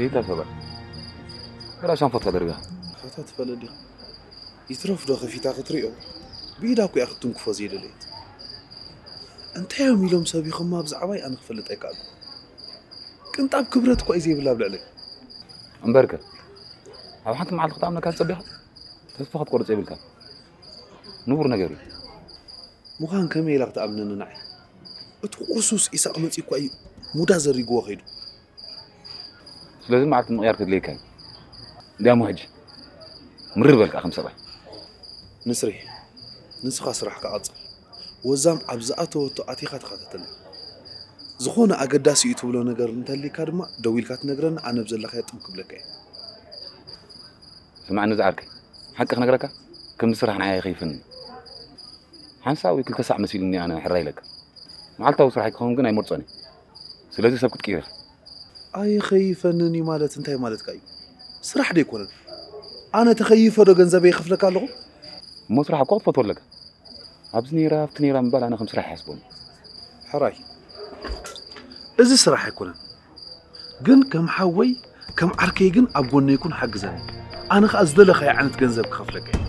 ይታ ሰባ በላሽ ኣንፈት ተደርጋ። ፋታ ትፈለዲ። ይትረፍ ዶ ከፊታ ክትሪኦ? ብኢዳ እኮ እያ ክትትንክፎ ዘይደለየት። እንታይ እዮም ኢሎም ሰቢኾማ ብዛዕባይ ኣነ ክፈልጥ ኣይከኣልኩ። ቅንጣብ ክብረት እኮ እዩ ዘይብላ ኣብ ልዕለይ። እምበርከ፣ ኣብ ሓንቲ መዓልቲ ክትኣምነካ ዝጸቢኻ ተስፋ ክትቆርጽ የብልካ። ንቡር ነገር እዩ። ምዃን ከመይ ኢላ ክትኣምነኒ ንዓይ? እቲ ቁርሱስ ኢሳቕ መጺኡ እኳ እዩ ሙዳ ዘሪግዎ ከይዱ። ስለዚ መዓልቲ ምቕያር ከድልየካ እዩ። እንዲያሞ ሕጂ ምርር በልካ ከም ሰብኣይ። ንስሪ፣ ንስኻ ስራሕካ ቀጽል። ወዛም ኣብ ዝኣተወቶ ኣቲኻ ተኻተተኒ። ዝኾነ ኣገዳሲ እዩ ትብሎ ነገር እንተሊካ ድማ ደዊልካ ትነግረኒ፣ ኣነ ብዘለኻዮ ጥም ክብለካ እየ። ስማዕኒ ዝዓርከይ፣ ሓቂ ክነግረካ፣ ከምዚ ስራሕ ንዓይ ኣይኸይፈኒ። ሓንሳእ ወይ ክልተ ሳዕ መሲሉኒ ኣነ ሕራይ ኢለካ። መዓልታዊ ስራሕ ክኸውን ግን ኣይመርጾን እየ። ስለዚ ሰብ ክትቅይር ኢኻ። ኣይኸይፈንን እዩ ማለት እንታይ ማለትካ እዩ? ስራሕ ዶ ኣይኮነን? ኣነ ተኸይፈ ዶ ገንዘበይ ይኸፍለካ ኣለኹ? እሞ ስራሕ እኮ ክትፈትዎ ኣለካ። ኣብዚ ነይራ፣ ኣብቲ ነይራ ምባል ኣነ ከም ስራሕ ይሓስቦን። ሕራይ፣ እዚ ስራሕ ኣይኮነን። ግን ከም ሓወይ፣ ከም ዓርከይ ግን ኣብ ጎነይ ኩን ሓግዘኒ። ኣነ ኸኣ ዝደለኻዮ ዓይነት ገንዘብ ክኸፍለካ እየ።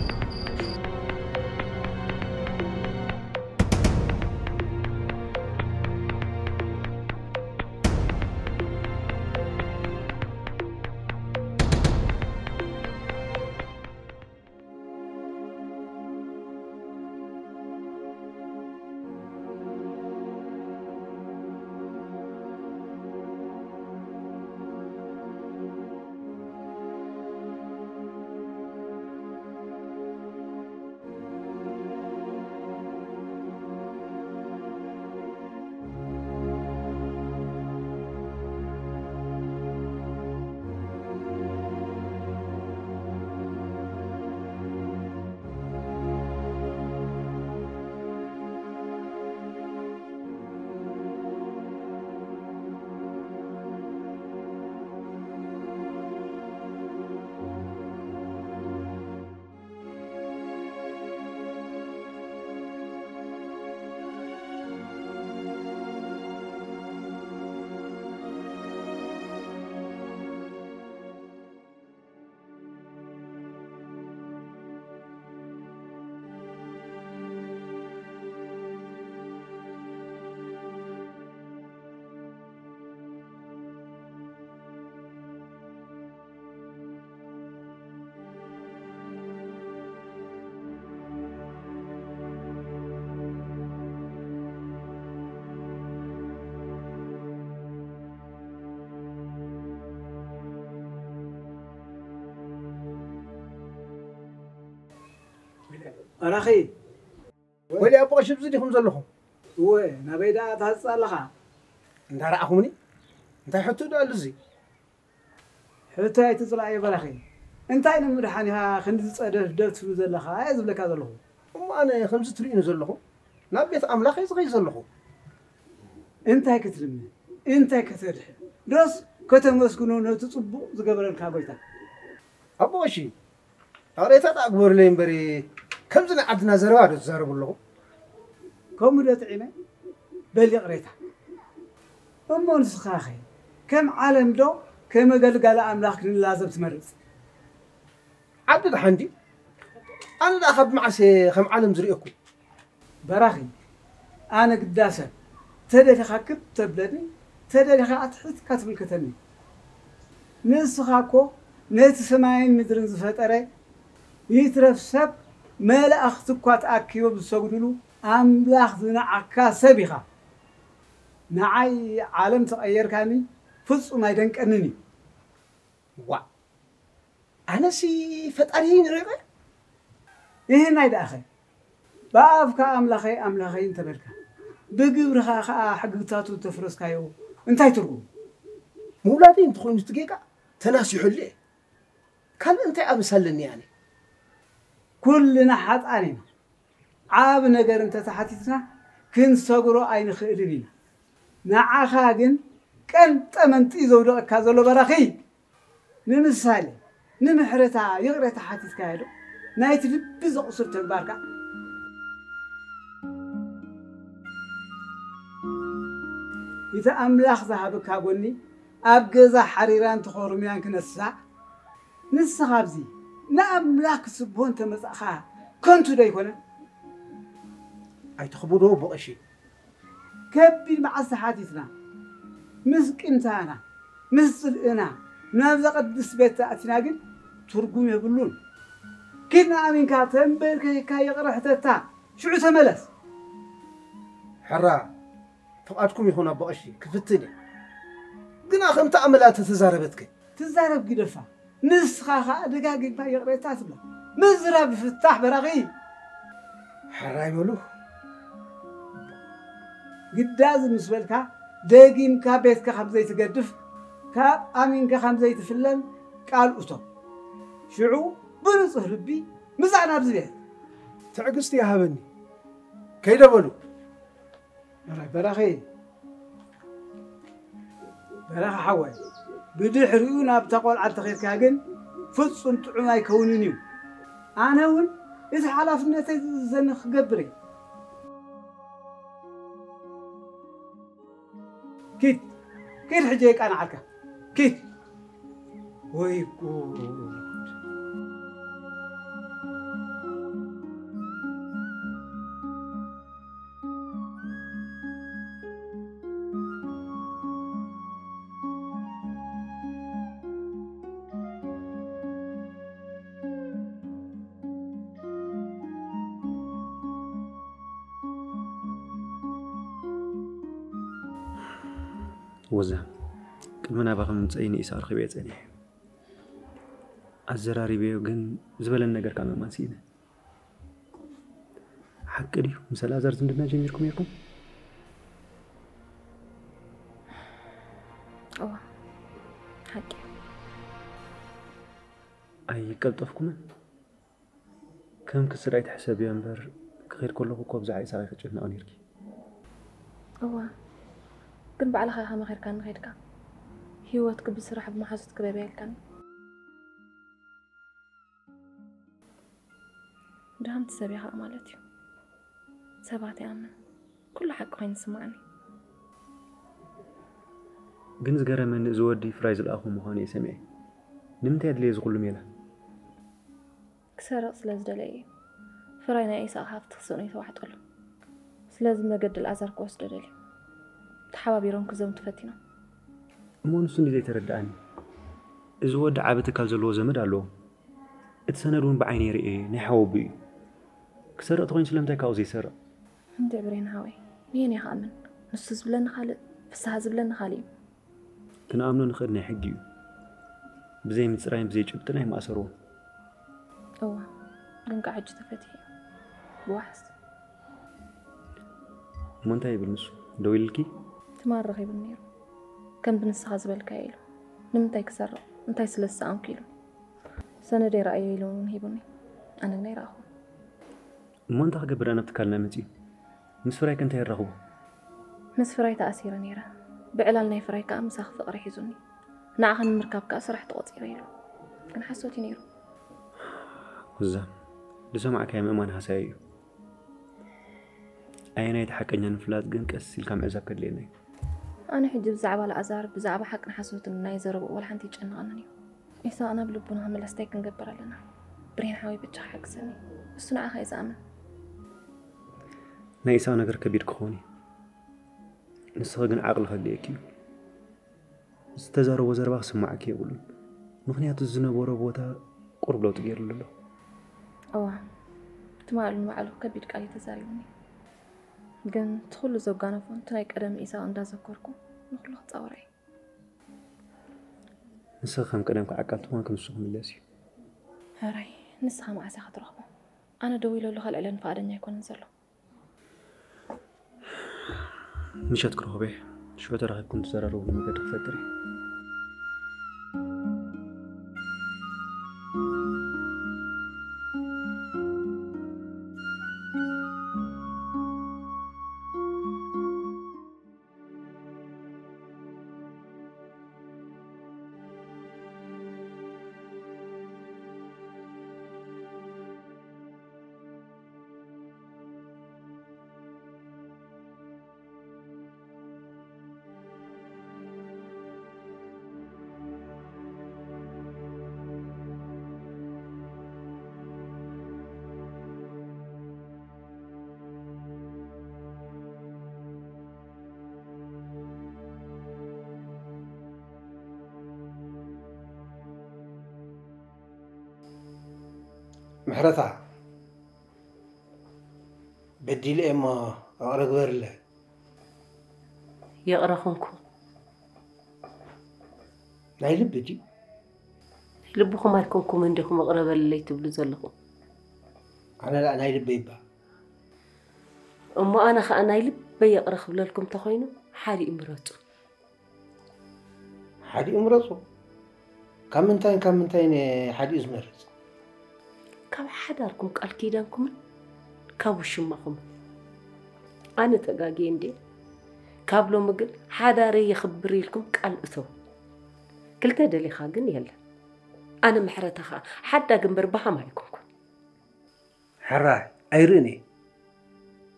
ኣራኺ። ወዲ ኣቦ ቀሺ፣ ኣብዚ ዲኹም ዘለኹም? እወ፣ ናበይ ደኣ ትሃጽ ኣለኻ? እንዳረኣኹምኒ? እንታይ ሕቶ ደኣ ኣሉ እዚ? ሕቶ ኣይትጽላእ እየ በራኺ። እንታይ ንምድሓን ኢኻ ክንዲ ዝጸደፍ ደብ ትብሉ ዘለኻ እየ ዝብለካ ዘለኹ። እሞ ኣነ ከምዚ ትርእዩኒ ዘለኹም ናብ ቤት ኣምላኽ እየ ዝኸይድ ዘለኹ። እንታይ ክትልምን? እንታይ ከተድሕን? ዶስ ከተመስግኖ ነቲ ጽቡቕ ዝገበረልካ ጎይታ? ኣቦ ቀሺ፣ ይቕሬታ ደኣ ግበሩለይ እምበሪ፣ ከምዚ ናይ ዓድና ዘረባ ዶ ትዛረቡ ኣለኹም? ከምኡ ዶ ጥዒመ? በል ይቕሬታ። እሞ ንስኻኸ ከም ዓለም ዶ ከም ኣገልጋሊ ኣምላኽ ክንላዘብ ትመርጽ? ዓዲ ደሓን ድዩ? ኣነ ደኣ ካብ መዓስ እየ ከም ዓለም ዝርእየኩም? በራኺ፣ ኣነ ግዳ ሰብ፣ ተደሊኻ ክብ ተብለኒ፣ ተደሊኻ ኣትሒትካ ትምልከተኒ። ንስኻ እኮ ነቲ ሰማይን ምድርን ዝፈጠረ፣ ይትረፍ ሰብ፣ መላእኽቲ እኳ ተኣኪቦም ዝሰግዱሉ ኣምላኽ ዝነዓካ ሰብ ኢኻ። ንዓይ ዓለም ተቐየርካኒ ፍጹም ኣይደንቀንን እዩ። ዋእ! ኣነሲ ፈጣሪየይ ንሪቐ? እህናይ ደኣኸ? ብኣፍካ ኣምላኸይ፣ ኣምላኸይ እንተበልካ፣ ብግብርኻ ኸኣ ሕግታቱ እንተፍረስካዮ እንታይ ትርጉም? ምውላደይ እንተኾይኑ እቲ ጌጋ ተናሲሑሉ እየ። ካልእ እንታይ ኣበሳ ኣለኒ ኣነ? ኩልና ሓጥኣን ኢና። ዓቢ ነገር እንተተሓቲትና ክንሰግሮ ኣይንኽእልን ኢና። ንዓኻ ግን ቀንጠ መንጢ ዘውደቐካ ዘሎ በራኺ። ንምሳሌ፣ ንምሕረታ ይቕሬታ ሓቲትካዮ ዶ? ናይቲ ልቢ ዘቑስል ተግባርካ? እቲ ኣምላኽ ዝሃበካ ጎኒ ኣብ ገዛ ሓሪራን ተኾርምያን ክነሳ፣ ንስኻ ኣብዚ ንኣምላኽ ክትስብሆ እንተመጻእኻ ከንቱ ዶ ኣይኮነን? ኣይትኽብዶ ኣቦ ቀሺ። ከቢድ መዓልቲ ሓቲትና፣ ምስ ቂምታና፣ ምስ ጽልእና ናብዛ ቅድስቲ ቤት ኣቲና ግን ትርጉም የብሉን። ኪድ ንኣሚንካ ተንበርኪኽካ ይቕረ ሕተታ፣ ሽዑ ተመለስ። ሕራ፣ ፍቓድኩም ይኹን ኣቦ ቀሺ፣ ክፍትን እየ። ግና ከምቲ ኣመላ ተተዛረበትከ? ትዛረብ ግደፋ። ንስኻ ኸኣ ደጋጊምካ ይቕሬታ ትብላ። ምዝራብ ይፍታሕ በራኺ። ሕራይ በሉ። ግዳዝ ምስ በልካ ደጊምካ ቤትካ ከም ዘይትገድፍ፣ ካብ ኣሚንካ ከም ዘይትፍለን ቃል እቶ። ሽዑ ብንጹህ ልቢ ምጻእ ናብዚ ቤት። ትዕግስቲ ይሃበኒ። ከይደ በሉ። ሕራይ በራኺ። በራኺ ሓወይ፣ ብድሕሪኡ ናብታ ቆልዓ እንተኸድካ ግን ፍጹም ጥዑም ኣይከውንን እዩ። ኣነ እውን እቲ ሓላፍነተይ ዝእዝዘኒ ክገብር እየ። ኪድ፣ ኪድ ሕጂ የቃንዓልካ። ኪድ። ወይ ጉድ። ወዛ፣ ቅድሚ ናባኺ ምምጸእይ ንኢሳቕ ረኺበዮ ጸኒሐ። ኣዘራሪበዮ ግን ዝበለኒ ነገር ካብ ምእማን ስኢነ። ሓቂ ድዩ? ምስ ኣልኣዛር ዝምድና ጀሚርኩም ነይርኩም? እዋ፣ ሓቂ እዩ። ኣይቀልጠፍኩምን? ከም ክስር ኣይትሕሰብዮ እምበር፣ ክኸይድ ከለኹ እኮ ብዛዕባ ኢሳቕ ክትጭነቒ ነይርኪ። እዋ፣ ግን ባዕልኻ ኢኻ መኺርካኒ ከይድካ። ህይወትኪ ብስራሕ ብመሓዙት ክበብ የልካኒ። ድሃምቲ ሰብ ኢኻ ማለት እዩ። ሰባት ይኣምን። ኩሉ ሓቂ ኮይኑ ይስማዓኒ። ግን ዝገረመኒ እዚ ወዲ ፍራይ ዝለኣኾ ምዃኑ እየ ሰሚዐ። ንምንታይ ኣድልየ እዚ ኩሉ ሜላ? ክሰርቕ ስለ ዝደለየ እዩ። ፍራይ ናይ ኢሳቕ ሃፍቲ ክስእኖ እዩ ተዋሕጠሉ። ስለዚ መገዲ ኣልኣዛር ክወስዶ ደልዩ። ተሓባቢሮም ክዘምቱ ፈቲኖም። እሞ ንሱ እንዲ ዘይተረድኣኒ። እዚ ወዲ ዓቢ ትካል ዘለዎ ዘመድ ኣለዎ። እቲ ሰነድ እውን ብዓይነይ ርእየ ናይ ሓወቡ እዩ። ክሰርቕ ተኾይኑ ስለምንታይ ካብኡ ዘይሰርቕ? እንድዒ ብሬን ሓወይ፣ ንየን እየ ክኣምን? ንሱ ዝብለኒ ካልእ፣ ፍስሃ ዝብለኒ ካልእ እዩ። ክንኣምኖ ንኽእል ናይ ሕጊ እዩ። ብዘይ ምጽራይን ብዘይ ጭብጥን ኣይመኣሰርዎን። እዋ፣ ግን ከዓ ሕጂ ተፈቲሑ እዩ። ብዋሕስ። እሞ እንታይ ይብል ንሱ? ደዊልልኪ? ትማል ረኺቡኒ ነይሩ። ከም ብንስኻ ዝበልካዮ ኢሉ። ንምንታይ ክሰርቕ? እንታይ ስለ ዝሰኣንኩ ኢሉ። ሰነደይ ረኣዮ ኢሉ እውን ሂቡኒ። ኣነ ግን ኣይረኣኹን። እሞ እንታይ ክገብር ናብ ትካልና መጺኡ? ምስ ፍራይከ እንታይ የራኽቦ? ምስ ፍራይ ተኣሲረ ነይረ። ብዕላል ናይ ፍራይ ከኣ ምሳኺ ፍቕሪ ሒዙኒ። ንዓኺ ንምርካብ ከኣ ስራሕ ተቖጺረ ኢሉ። ግን ሓሶት እዩ ነይሩ። ወዛ፣ ዝሰማዕካዮ ምእማን ሃሳዩ እዩ። ኣየናይ እቲ ሓቀኛ ንምፍላጥ ግን ቀስ ኢልካ ምዕዛብ ከድልየና እዩ። ኣነ ሕጂ ብዛዕባ ኣልኣዛር፣ ብዛዕባ ሓቅን ሓሶትን ናይ ዘረብኡ ዋላ ሓንቲ ይጨንቐንን እዩ። ኢሳቕ ናብ ልቡ ንኽምለስ እንታይ ክንገብር ኣለና? ብሬን ሓወይ በጃኻ ሓግዘኒ። እሱ ንዓኻ እዩ ዝኣምን። ናይ ኢሳቕ ነገር ከቢድ ክኸውን እዩ። ንስኺ ግን ዓቕሊ ከድልየኪ እዩ። ዝተዛረቦ ዘረባ ክስማዓኪ የብሉን። ምኽንያቱ ዝነበሮ ቦታ ቁሩብ ለውጢ ገይሩሉ ኣሎ። እዋ፣ ትማሊ ንባዕሉ ከቢድ ቃል እዩ ተዛሪቡኒ። ግን እቲ ኩሉ ዘጓነፎ፣ እቲ ናይ ቀደም ኢሳቕ እንዳዘከርኩ ንኩሉ ክጻወራ እየ። ንስኺ ከም ቀደምኪ ዓቃል ተኾንኪ ንሱ ክምለስ እዩ። ሕራይ፣ ንስኻ መዓስ ኢኻ ትረኽቦ? ኣነ ደዊለሉ ከልዕለኒ ፍቓደኛ ኣይኮነን ዘሎ። ምሸት ክረኽቦ እየ። ሽዑ ተራኺብኩም ትዘራረብሉ መገዲ ክፈጥር እየ። ምሕረታ፣ በዲለ እየ እሞ ይቕረ ግበርለይ። ይቕረ ኹንኩ። ናይ ልቢ ድዩ? ናይ ልብኹም ኣይኮንኩምን ዲኹም ይቕረ በልለይ ትብሉ ዘለኹም? ኣነ ደኣ ናይ ልበይ እባ። እሞ ኣነ ኸኣ ናይ ልበይ ይቕረ ክብለልኩም ተኾይኑ ሓዲኡ ምረጹ። ሓዲኡ ምረጹ? ካብ ምንታይን ካብ ምንታይን እየ ሓዲኡ ዝመርጽ? ካብ ሓዳርኩም ቃል ኪዳንኩምን ካብ ውሽማኹምን። ኣነ ተጋግየ እንድየ። ካብ ሎሚ ግን ሓዳረይ የኽብር ኢልኩም ቃል እተው። ክልተ ደሊኻ ግን የለን። ኣነ ምሕረታ ኸኣ ሓዳግ እምበር በሃም ኣይኮንኩን። ሕራይ ኣይርእን እየ።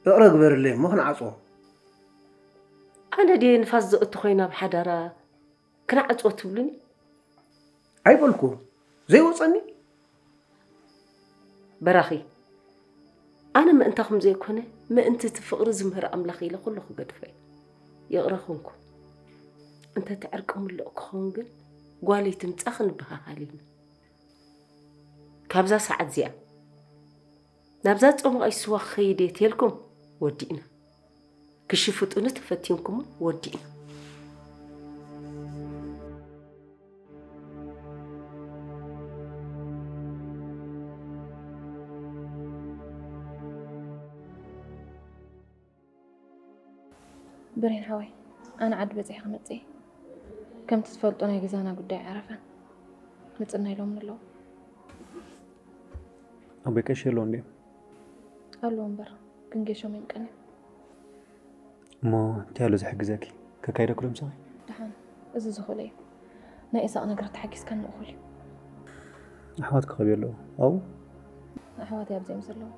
ይቕረ ግበርለይ እሞ ክንዓጽዎ። ኣነ ድየ ንፋስ ዘእቱ ኮይነ ኣብ ሓዳራ ክንዓጽዎ ትብሉኒ? ኣይበልኩ። ዘይወጸኒ? በራኺ፣ ኣነ ምእንታኹም ዘይኮነ፣ ምእንቲ እቲ ፍቕሪ ዝምህር ኣምላኽ ኢለ ኩሉ ክገድፎ እየ። ይቕረ ኹንኩ። እንተ ትዕርቂ ምሉእ ክኸውን ግን፣ ጓለይ ትምጻ ክንበሃሃል ኢና። ካብዛ ሰዓት እዚኣ ናብዛ ጾምቓይ ስዋ ክኸይድ እየ ተልኩም፣ ወዲእና። ክሽፍጡኒ ተፈቲንኩም፣ ወዲእና። ብሬን ሓወይ፣ ኣነ ዓዲ በጺሐ ክመጽእ እየ። ከምቲ ትፈልጦ ናይ ገዛና ጉዳይ ዓረፈን ምጽናይ ኢሎምኒ ኣለዉ። ኣቦይ ቀሺ ኣለዉ እንድዮም? ኣለዉ እምበር፣ ግን ጌሾም እዮም ቀንዮም። እሞ እንታይ ኣሎ ዝሕግዘኪ? ከካይደኩ ዶ ምሳኺ? ደሓን፣ እዚ ዝኽእሎ እዩ። ናይ ኢሳቕ ነገር ተሓጊዝካኒ እኹል እዩ። ኣሕዋትኪ ከበይ ኣለዉ? ኣብኡ? ኣሕዋተይ ኣብዚኦም ዘለዉ።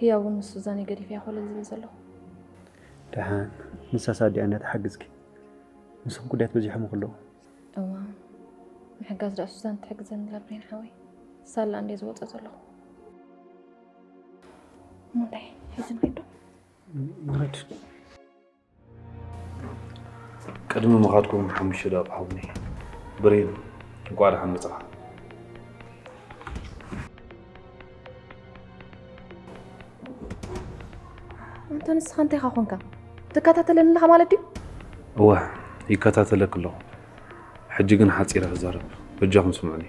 ህያው እውን ምስ ሱዛን እዩ ገዲፈያ ኮለል ዝብል ዘለኹ። ደሓን፣ ንሳስ ኣዲኣ እንድያ ትሓግዝኪ። ንስኹም ጉዳያት በዚሖም እኮ ኣለዉ። እዋ፣ ምሕጋዝ ደኣ ሱዛን ትሕግዘኒ ኣላ ብሬን ሓወይ። ሳላ እንድየ ዝወጾ ዘለኹ። እሞ እንታይ፣ ሕጂ ንኸይድ ዶ? ንኸይድ። ቅድሚ ምኻድኩም ሓሙሽተ ደቂቕ ሃቡኒ። ብሬን፣ እንቋዕ ደሓን መጻኻ። ኣንተ ንስኻ እንታይ ኢኻ ኮንካ? ትከታተለኒ ኣለኻ ማለት ድዩ? እወ፣ ይከታተለክ ኣለኹ። ሕጂ ግን ሓጺረ ክዛረብ። በጃኹም ስምዑኒ።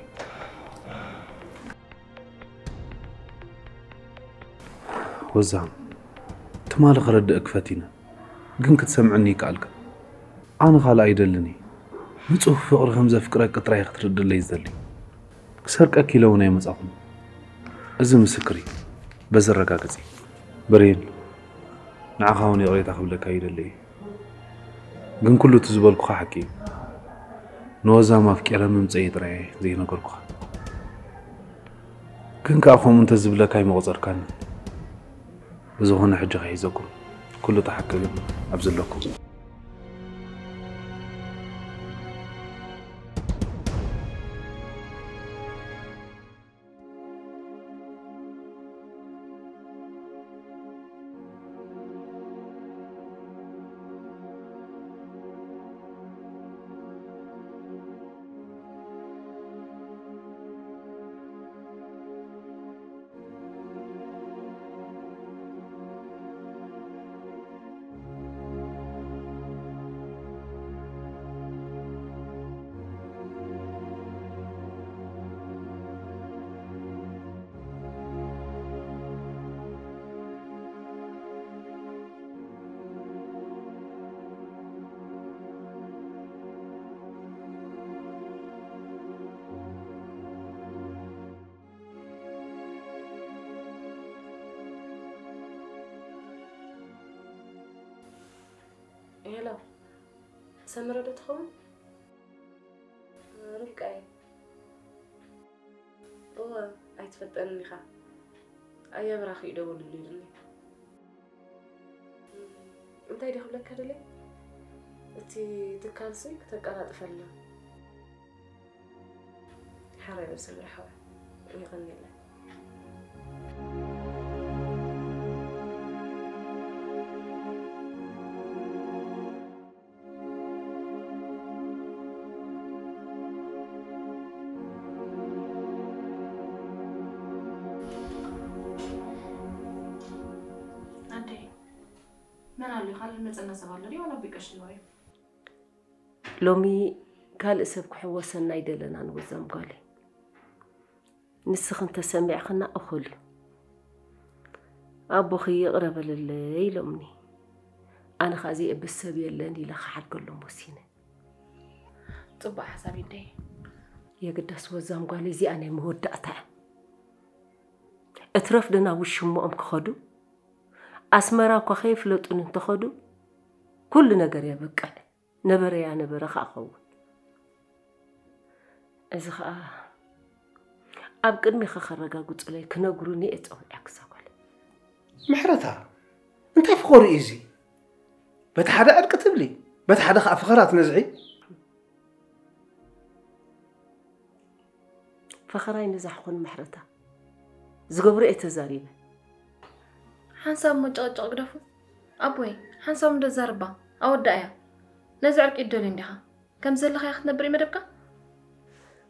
ወዛም፣ ትማሊ ከረድእክ ፈቲነ፣ ግን ክትሰምዕኒ ይከኣልካ። ኣነ ካልእ ኣይደልን እየ። ንጹህ ፍቕሪ ከም ዘፍቅረኪ ጥራይ ክትርድእለይ ዝደሊ። ክሰርቀኪ ኢለ እውን ኣይመጻኹን። እዚ ምስክር እዩ። በዚ ኣረጋግጺ። ብሬን፣ ንዓኻ እውን ይቕሬታ ክብለካ ይደሊ እየ። ግን ኩሉ እቲ ዝበልኩኻ ሓቂ እዩ። ንወዛም ኣፍቂረ ምምጸይ ጥራይ እየ ዘይነገርኩኻ። ግን ከኣ ከምኡ እንተዝብለካ ኣይመቑጸርካን። ብዝኾነ ሕጂ ከሒዘኩም። ኩሉ እቲ ሓቂ ግን ኣብዚ ኣለኩም። ሄሎ፣ ሰመረ ዶ ትኸውን? ርብቃ እየ። እወ፣ ኣይትፈልጠንን ኢኻ። ኣያ ብራኺ እዩ ደወሉሉ ኢሉኒ። እንታይ ድየ ክብለካ ደልየ? እቲ ትካልሲ ክተቀላጥፈልና። ሓራይ በል ሰሚር ሓወይ፣ የቐንየለይ። መን ኣሎ? ካልእ ዝመጸና ሰብ ኣሎ ድዩ? ዋላ ኣቦይ ቀሺ ኣለዉ እዮም? ሎሚ ካልእ ሰብ ክሕወሰና ኣይደለናን ወዛም ጓለይ። ንስኺ እንተሰሚዕኽና እኹል እዩ። ኣቦኺ ይቕረ በለለይ ኢሎምኒ። ኣነ ኸኣ ዘይእብስ ሰብ የለን ኢለ ክሓድገሎም ወሲነ። ጽቡቕ ሓሳብ እዩ ኣደይ። የግዳስ ወዛም ጓለይ እዚኣ ናይ መወዳእታ እያ። እትረፍ ደና ውሽሞኦም ክኸዱ፣ ኣስመራ እኳ ከየፍለጡኒ እንተኸዱ፣ ኩሉ ነገር የብቅዕ። ነበረ ያነበረ ኸኣ ኸውን። እዚ ኸኣ ኣብ ቅድሚኻ ከረጋግጹለይ ክነግሩኒ እየ ጸዊዐኪ እዛ ጓለይ። ምሕረታ፣ እንታይ ፍቕሪ እዩ እዚ? በቲ ሓደ ዕርቂ ትብሊ፣ በቲ ሓደ ኸኣ ፈኸራ ትነዝዒ። ፈኸራ ኣይነዛሕኹን ምሕረታ። ዝገብሮ እየ ተዛሪበ። ሓንሳብ እሞ ጨቕጨቕ ግደፉ። ኣቦይ፣ ሓንሳብ እንዶ ዛርባ፣ ኣወዳእያ። ነዚ ዕርቂ ትደልዮ እንዲኻ? ከም ዘለኻያ ክትነብር እዩ መደብካ?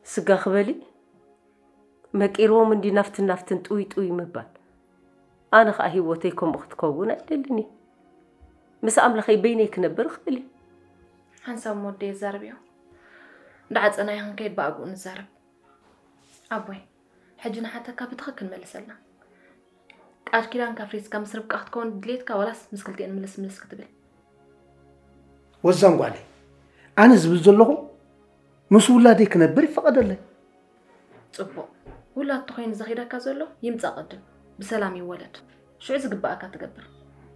ስጋ ክበሊ? መቂርዎም እንዲ ናፍትን ናፍትን ጥውይ ጥውይ ምባል። ኣነ ኸኣ ህይወተይ ከምኡ ክትከውን ኣይደልን እየ። ምስ ኣምላኸይ በይነይ ክነብር እኽእል እየ። ሓንሳብ እሞ ወደይ የዛርብዮ። እንዳዓጸናዮ ክንከይድ ብኣግኡ ንዛረብ። ኣቦይ፣ ሕጂ ንሓተካ ብትኽክል መልሰልና። ቃል ኪዳንካ ኣፍሪስካ ምስ ርብቃ ክትከውን ድሌትካ ዋላስ ምስ ክልቲኤን ምልስ ምልስ ክትብል? ወዛም ጓለይ፣ ኣነ ዝብል ዘለኹ ምስ ውላደይ ክነብር ይፈቐደለይ። ጽቡቕ። ውላድ ተኾይኑ ዘኺደካ ዘሎ ይምጻእ ቅድም። ብሰላም ይወለድ። ሽዑ ዝግብኣካ ትገብር።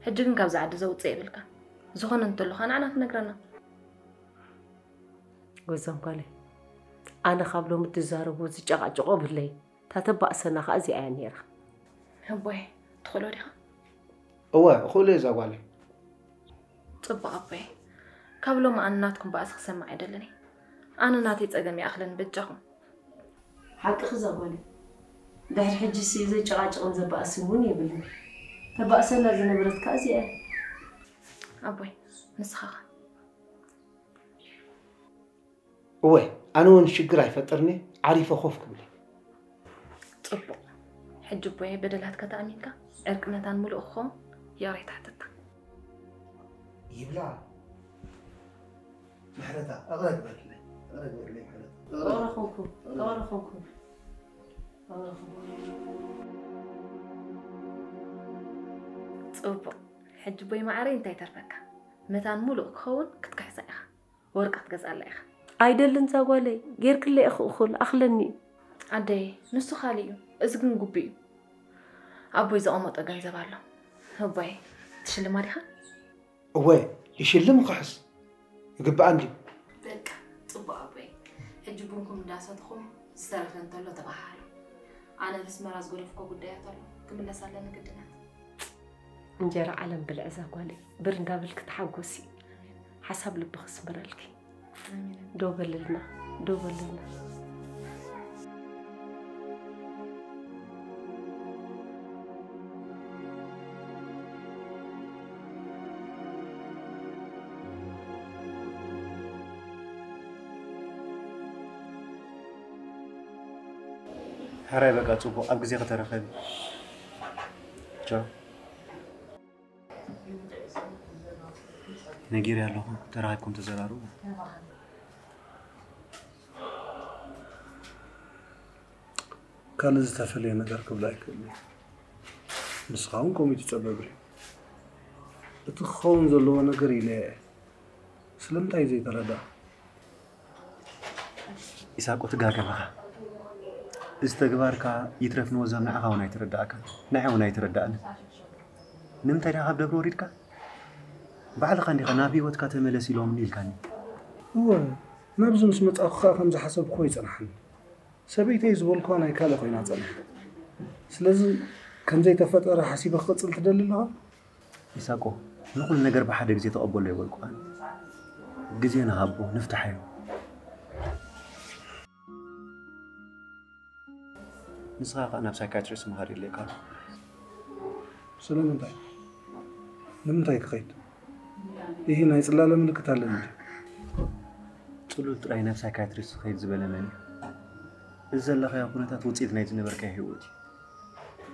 ሕጂ ግን ካብዛ ዓዲ ዘውጽእ የብልካ። ዝኾነ እንተሎ ኸኣ ንዓና ትነግረና። ወዛም ጓለይ፣ ኣነ ካብ ሎሚ ትዛረቦ ዝጨቓጨቖ ብለይ። እታ ተባእሰና ኸኣ እዚኣ እያ ነይራ። ኣቦይ፣ ትኽእሎ ዲኻ? እወ፣ እኽእሎ እየ እዛ ጓለይ። ጽቡቕ ኣቦይ። ካብ ሎሚ ኣነ ናትኩም ባእሲ ክሰምዕ ኣይደልን እየ። ኣነ ናተይ ጸገም ይኣኽለኒ በጃኹም። ሓቅኺ እዛ ጓለይ። ድሕሪ ሕጂሲ ዘጨቓጭቕን ዘባእስን እውን የብልን። ተባእሰና ዝነበረት ከኣ እዚኣ እያ። ኣቦይ፣ ንስኻ ኸ? እወ፣ ኣነ እውን ሽግር ኣይፈጥርን እየ፣ ዓሪፈ ኮፍ ክብል እየ። ጽቡቕ። ሕጂ ኣቦይ በደላትካ ተኣሚንካ ዕርቂ መታን ምሉእ ክኸውን ይቕሬታ ሕተታ። ይብላ። ምሕረታ፣ እቕረ ግበርለይ፣ እቕረ ግበርለይ ምሕረታ። እቕረ ኮንኩ፣ እቕረ ኮንኩ፣ እቕረ ኮንኩ። ጽቡቕ። ሕጂ ኣቦይ መዓረይ እንታይ ተርፈካ? መታን ምሉእ ክኸውን ክትክሕሳ ኢኻ። ወርቂ ክትገዝኣላ ኢኻ። ኣይደልን እዛ ጓለይ፣ ጌርክለይ ኢኺ እኹል፣ ኣኽለኒ እዩ። ኣደይ፣ ንሱ ካልእ እዩ፣ እዚ ግን ግቡእ እዩ። ኣቦይ ዘቐመጦ ገንዘብ ኣሎ። ኣቦይ፣ ትሽልማ ዲኻ? እወ፣ ይሽልም ክሕስ። ይግብኣ እንድዩ። በቃ፣ ጽቡቕ ኣቦይ። ሕጂ ቡንኩም እንዳሰትኹም ዝተረፈ እንተሎ ተበሃሃሉ። ኣነ ኣብ ኣስመራ ዝገደፍኮ ጉዳያት ኣሎ፣ ክምለስ ኣለኒ ግድናት። እንጀራ ዓለም ብልዒ እዛ ጓለይ፣ ብር እንዳበልኪ ተሓጎሲ። ሓሳብ ልብኺ ስምረልኪ። ኣሜን። ደው በልልና፣ ደው በልልና። ሕራይ በቃ ጽቡቕ፣ ኣብ ግዜ ከተራኸቢ። ቻው። ነጊረ ኣለኹ፣ ተራኺብኩም ተዘራርቡ። ካልእ ዝተፈለየ ነገር ክብሎ ኣይክእልን። ንስኻ እውን ከምኡ ትጸበ ብሪ። እቲ ክኸውን ዘለዎ ነገር ኢለ እየ። ስለምንታይ ዘይተረዳ? ኢሳቆ ትጋገም ኢኻ። እዚ ተግባርካ ይትረፍ ንወዛም ንዓኻ እውን ኣይተረዳእካን፣ ንዓይ እውን ኣይተረዳእንን። ንምንታይ ዲኻ ካብ ደብሪ ወሪድካ? ባዕልኻ እንዲኻ ናብ ህይወትካ ተመለስ ኢሎምኒ ኢልካኒ። እወ፣ ናብዚ ምስ መጻእኩ ከኣ ከም ዝሓሰብኩዎ ኣይጸንሓን። ሰበይተይ ዝበልኩዋ ናይ ካልእ ኮይና ጸኒሓ። ስለዚ ከም ዘይተፈጠረ ሓሲበ ክቕጽል ትደሊ ኣለኻ? ኢሳቆ፣ ንኹሉ ነገር ብሓደ ግዜ ተቐበሎ ኣይበልኩኻን። ግዜ ንሃቦ፣ ንፍትሓዮ። ንስኻ ከኣ ናብ ሳይካትሪስት ምኻድ የድልየካ ኣሎ። ስለምንታይ? ንምንታይ ክኸይድ? ይህ ናይ ጽላለ ምልክት ኣለኒ ድዩ? ጽሉል ጥራይ ናብ ሳይካትሪስት ክኸይድ ዝበለ መን እዩ? እዚ ዘለኻዮ ኩነታት ውጽኢት ናይ ዝነበርካዮ ህይወት እዩ።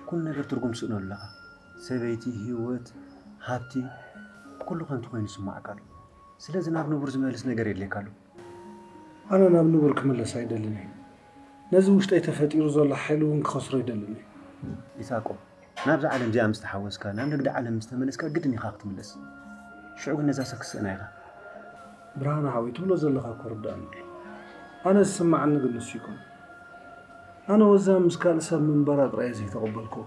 ኩሉ ነገር ትርጉም ትስእነሉ ኣለኻ። ሰበይቲ፣ ህይወት፣ ሃብቲ፣ ኩሉ ከንቱ ኮይኑ ይስማዓካ ኣሎ። ስለዚ ናብ ንቡር ዝመልስ ነገር የድልየካ ኣሎ። ኣነ ናብ ንቡር ክምለስ ኣይደልን እየ። ነዚ ውሽጠይ ተፈጢሩ ዘሎ ሓይሊ እውን ክኸስሮ ኣይደልን እየ። ይሳቆ፣ ናብዛ ዓለም እዚኣ ምስ ተሓወስካ፣ ናብ ንግዲ ዓለም ምስ ተመለስካ ግድን ኢኻ ክትምለስ። ሽዑ ግን ነዛ ሰብ ክትስእና ኢኻ። ብርሃነ ሓወይ፣ ትብሎ ዘለኻ እኮ ርዳእኒ ኣሎ። ኣነ ዝስምዓኒ ግን ንሱ ይኮን። ኣነ ወዛም ምስ ካልእ ሰብ ምንባራ ጥራይ እየ ዘይተቐበልክዎ።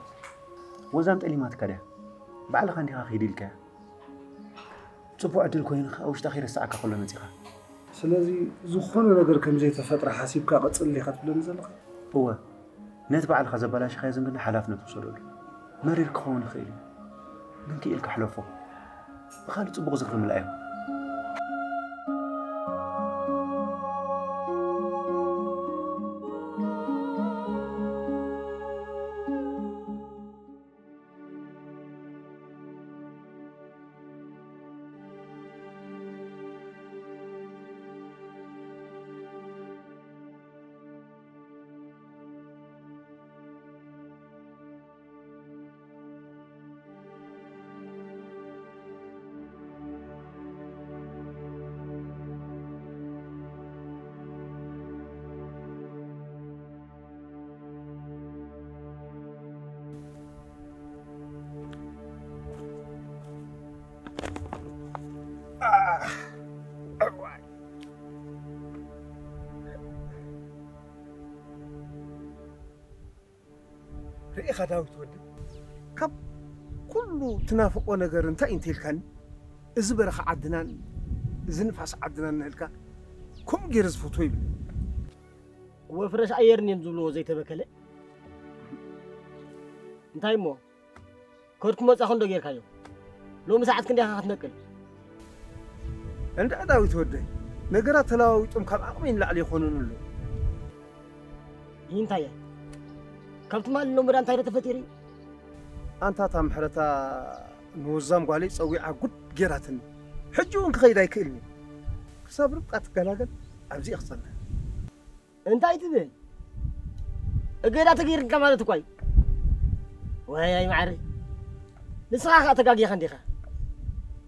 ወዛም ጠሊማትካ ድያ? ባዕልኻ እንዲኻ ኪድ ኢልካያ። ጽቡቕ ዕድል ኮይኑ ከኣ ውሽጣ ከይረሳዕካ ከሎ መጺኻ። ስለዚ ዝኾነ ነገር ከም ዘይተፈጥረ ሓሲብካ ቀጽል ኢኻ ትብለኒ ዘለኻ? እወ፣ ነቲ ባዕልኻ ዘበላሸኻዮ ዝንብለ ሓላፍነት ውሰደሉ። መሪር ክኸውን ይኽእል እዩ፣ ግን ክኢልካ ሕለፎ። ብኻልእ ጽቡቕ ዝኽሪ ምልኣዮ። ርኢኻ ዳዊት ወዲ፣ ካብ ኩሉ ትናፍቆ ነገር እንታይ እንተ ኢልካኒ፣ እዚ በረኻ ዓድናን እዚ ንፋስ ዓድናን ንህልካ ከምኡ ገይረ ዝፈትዎ ይብል። እወ፣ ፍረሽ ኣየር እንድዮም ዝብልዎ ዘይተበከለ። እንታይ እሞ፣ ከድኩ መጻኹ እንዶ ጌርካዮ። ሎሚ ሰዓት ክንደይ ኢኻ ክትነቅል? እንዳ ዳዊት ወደይ፣ ነገራት ተለዋዊጦም ካብ ዓቕመይ ንላዕሊ ይኾኑን ኣለዉ። ይንታየ፣ ካብ ትማሊ ሎሚ ዳ እንታይ ዶ ተፈጢሩ እዩ? ኣንታ እታ ምሕረታ ንወዛም ጓለይ ጸዊዓ ጉድ ጌራትኒ። ሕጂ እውን ክኸይድ ኣይክእልን እየ። ክሳብ ርብቃ ትገላገል ኣብዚ እየ ክጸንሕ። እንታይ ትብል? እገዳ ተገይርካ ማለት እኳ እዩ። ወይ ኣይ ማዕረ። ንስኻ ኸኣ ተጋጊኻ እንዲኻ።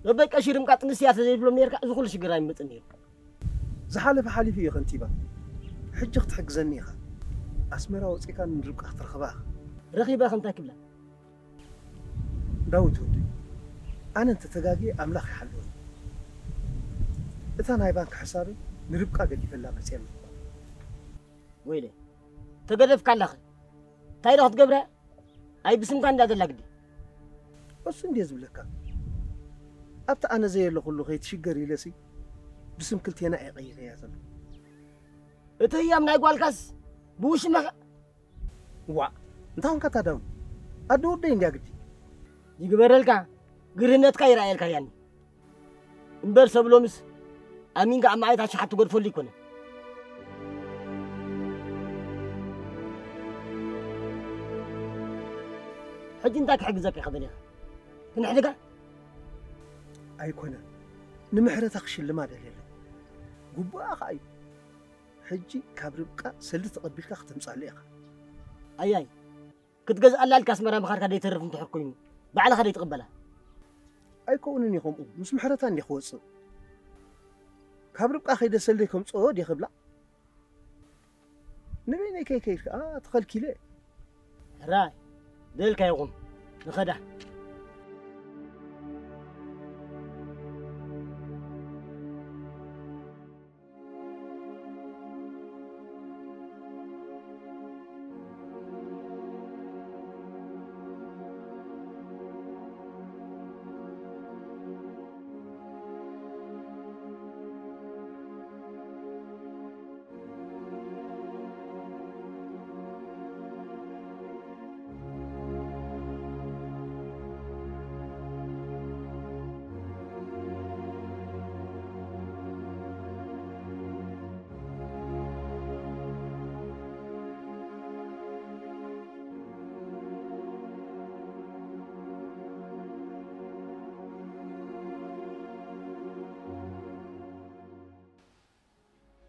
በበይ ቀሺ ርብቃ ጥንስቲ እያ ተዘይብሎም ኔርካ፣ እዚ ኩሉ ሽግር ኣይምመጽን ነይሩ። ዝሓለፈ ሓሊፉ እዩ ከንቲባ። ሕጂ ክትሕግዘኒ ኢኻ። ኣስመራ ወጺእካ ንርብቃ ክትረኽባ ኢኻ። ረኺበ ከ እንታይ ክብላ? ዳዊት ወደይ፣ ኣነ እንተ ተጋግየ ኣምላኽ ይሓልወኒ። እታ ናይ ባንክ ሕሳበይ ንርብቃ ገዲፈላ መጽየ ኣለኹ። ወይለ፣ ተገደፍካ ኣለኸ? እንታይ ዶ ክትገብረ? ኣይ ብስምካ እንዳ ዘላ ግዲ። እሱ እንድየ ዝብለካ። ኣብቲ ኣነ ዘየለኹሉ ከይትሽገር ኢለሲ ብስም ክልቴና እየ ቀይረያ ዘለኹ። እቲ ህያብ ናይ ጓልካስ ብውሽመኻ? ዋእ፣ እንታይ ኮንካ እታ ዳዊት? ኣደ ወደይ እንድያ ግዲ። ይግበረልካ፣ ግርህነትካ ይረኣየልካ ያኒ። እምበር ሰብ ሎምስ ኣሚንካ ኣብ መዓይት ኣሽሓት ትገድፈሉ ኣይኮነን። ሕጂ እንታይ ክሕግዘካ ኢኻ ደሊኻ? ክንሕድጋ? ኣይኮነን። ንምሕረታ ክሽልማ ደልየ ኣለኹ። ግቡኣ ኸኣ እዩ። ሕጂ ካብ ርብቃ ሰልዲ ተቐቢልካ ከተምጽኣሉ ኢኻ። ኣያይ፣ ክትገዝኣላ ኢልካ ኣስመራ ምኻድካ ደይተርፍ እንድሕር ኮይኑ፣ ባዕልኻ ደይትቕበላ? ኣይከውንን እዩ ከምኡ። ምስ ምሕረታ እንድየ ክወጽእ። ካብ ርብቃ ከይደ ሰልደይ ከምጽኦ ድየ ክብላ? ንበይነይ ከይከይድ ከኣ ተኸልኪለ። ሕራይ፣ ደልካ ይኹን፣ ንኸዳ።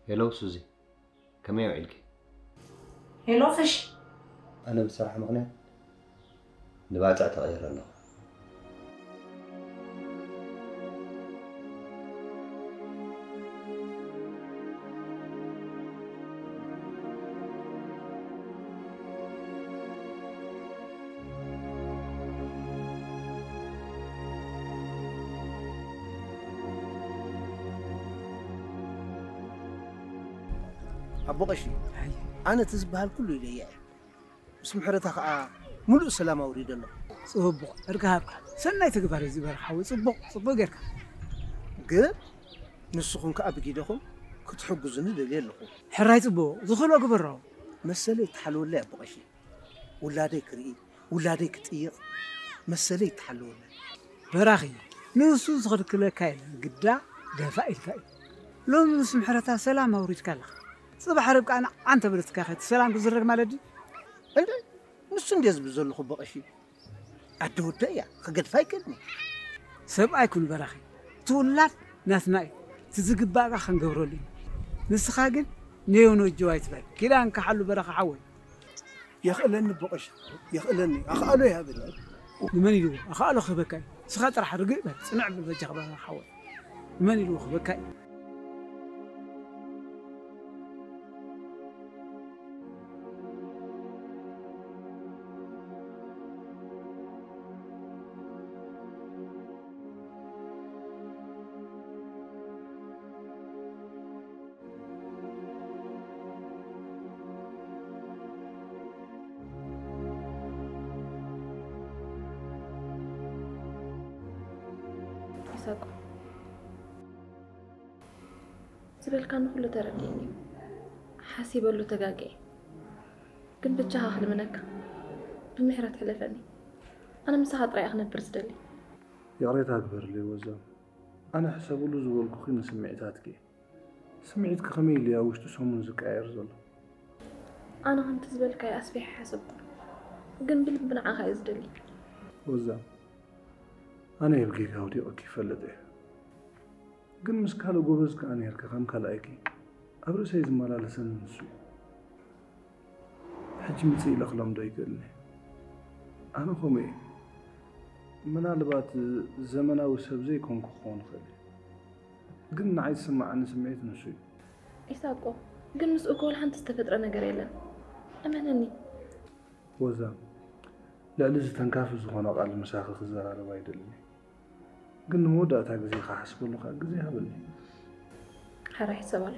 ሄሎ ሱዚ፣ ከመይ ውዒልኪ? ሄሎ ፍሽ። ኣነ ብስራሕ ምኽንያት ንባጽዕ ተቐይረ ኣለኹ። ኣቦ ቀሺ፣ ኣነ እቲ ዝበሃል ኩሉ ኢለያ እየ። ምስ ምሕረታ ከዓ ምሉእ ሰላም ኣውሪደ ኣለኹ። ጽቡቕ፣ ዕርቂ ሃብካ። ሰናይ ተግባር እዩ ዝበረ ሓወይ። ጽቡቕ፣ ጽቡቕ ጌርካ። ግን ንስኹም ከዓ ብጊደኹም ክትሕግዙኒ ደልየ ኣለኹ። ሕራይ ጽቡቕ፣ ዝኽእሎ ግበሮ። መሰለይ ይተሓለወለይ ኣቦ ቀሺ። ውላደይ ክርኢ፣ ውላደይ ክጥይቕ መሰለይ ይተሓለወለይ። በራኺ፣ ንሱ ዝኽልክለካ የለን። ግዳ ደፋእ ኢልካ እዩ። ሎሚ ምስ ምሕረታ ሰላም ኣውሪድካ ኣለኻ። ጽባሕ ርብቃ ንዓን ተበለትካ ኸ እቲ ሰላም ክዝረግ ማለት ድዩ? እንደ ንሱ እንደ ዝብል ዘለኹ ኣቦ ቀሺ። ኣደ ወደ እያ፣ ክገድፋ ኣይክእልን። ሰብኣይ ኩን በራኺ፣ እቲ ውላድ ናትና እዩ። እቲ ዝግባእካ ክንገብረሉ እዩ። ንስኻ ግን ነዮ ነጆ ኣይትበል። ኪዳን ክሓሉ በራኺ ሓወይ። የኽእለኒ ኣቦ ቀሺ፣ የኽእለኒ፣ ኣኽኣሎ ይሃበኒ። ንመን ኢልዎ ኣኽኣሎ ክህበካ እዩ? ንስኻ ጥራሕ ርግእ በል፣ ጽንዕ በል በጃኻ በራኺ ሓወይ። ንመን ኢልዎ ክህበካ እዩ? ይሳቆ፣ ዝበልካኒ ኩሉ ተረዲእኒ እዩ። ሓሲበሉ ተጋግየ። ግን ብቻኻ ክልምነካ፣ ብምሕረት ሕለፈኒ። ኣነ ምሳኻ ጥራይ እየ ክነብር ዝደሊ። ይቕሬታ ግበርለይ ወዛም። ኣነ ሕሰብሉ ዝበልኩኺ ንስምዒታትኪ። ስምዒትኪ ከመይ ኢሉ እያ ውሽጢ ሰሙን ዝቀያየር ዘሎ? ኣነ ከምቲ ዝበልካዮ ኣስፊሐ ሓሰብኩ። ግን ብልቢ ንዓኻ እየ ዝደሊ። ወዛም፣ ኣነ እየ ብጌጋ ወዲቐኪ ይፈልጥ እየ። ግን ምስ ካልእ ጎበዝ ከኣ ነይርኪ ከም ካልኣይኪ። ኣብ ርእሰይ ዝመላለሰኒ ንሱ እዩ። ሕጂ ምጽእ ኢለ ክለምዶ ኣይክእልን እየ። ኣነ ከምኡ እየ። ምናልባት ዘመናዊ ሰብ ዘይኮንኩ ክኸውን ይኽእል እየ። ግን ንዓይ ዝስምዓኒ ስምዒት ንሱ እዩ። ኢሳቆ፣ ግን ምስኡ እኮ ወላ ሓንቲ ዝተፈጥረ ነገር የለን። እመነኒ። ወዛም፣ ልዕሊ እዚ ተንካፊ ዝኾነ ቃል ምሳኺ ክዘራረብ ኣይደልን እየ። ግን ንመወዳእታ ግዜ ክሓስበሉ ከኣ ግዜ ሃበኒ። ሕራይ ሕሰብ ኣሎ።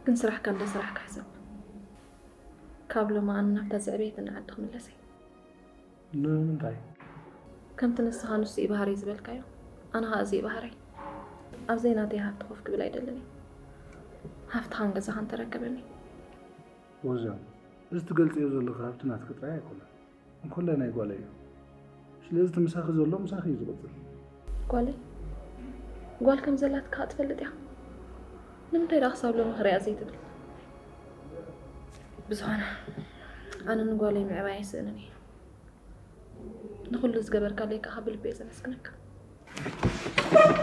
ግን ስራሕካ እንደ ስራሕካ ሕሰብ። ካብ ሎሚ ኣነ ናብታ ዘዕበየትኒ ዓዲ ክምለስ እየ። ንምንታይ? ከምቲ ንስኻ ንሱ እዩ ባህርይ ዝበልካዮ፣ ኣነ ኸኣ እዚ እዩ ባህርይ። ኣብ ዘይናተይ ሃብቲ ኮፍ ክብል ኣይደልን እየ። ሃፍትኻን ገዛኻን ተረከበኒ። ወዛም፣ እዚ ትገልጽዮ ዘለኺ ሃብቲ ናትኪ ጥራይ ኣይኮነን። እንኮላይ ናይ ጓለይ እዩ። ስለዚ እቲ ምሳኺ ዘሎ ምሳኺ እዩ ዝቕጽል። ጓለይ? ጓል ከም ዘላትካ ትፈልጥ ኢኻ? ንምንታይ ደኣ ክሳብ ሎሚ ክሪኣ ዘይትብል? ብዝኾነ፣ ኣነ ንጓለይ ምዕባይ ኣይስእንን እየ። ንኹሉ ዝገበርካለይ ከኣ ብልቢ እየ ዘመስግነካ።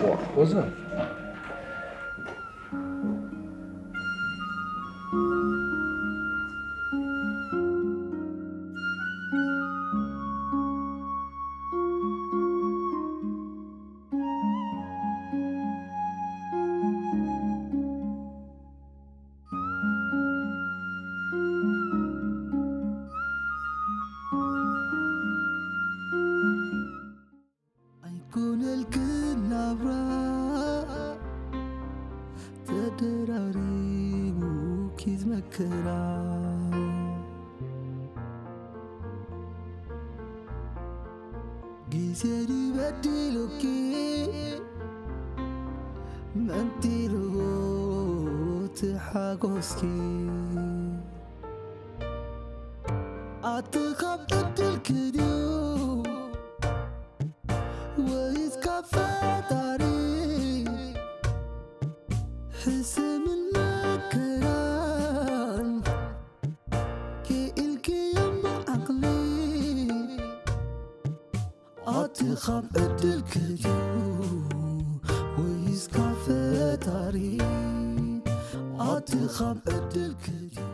ዋ፣ ወዛም። ኣይኮነልክን ናብራ ተደራሪቡ ኪድ መከራ። ግዜ ድዩ በዲሉኪ መንጢርዎ እቲ ሓጎስኪ? ኣቲ ካብ ዕድልኪ ድዩ ወይስ ካብ ፈጣሪ? ሕሰምን መከራን ክኢልክዮ ብዓቕሊ። ኣቲ ካብ ዕድልኪ ድዩ ወይስ ካብ ፈጣሪ? ኣቲ ካብ ዕድልኪ ድዩ?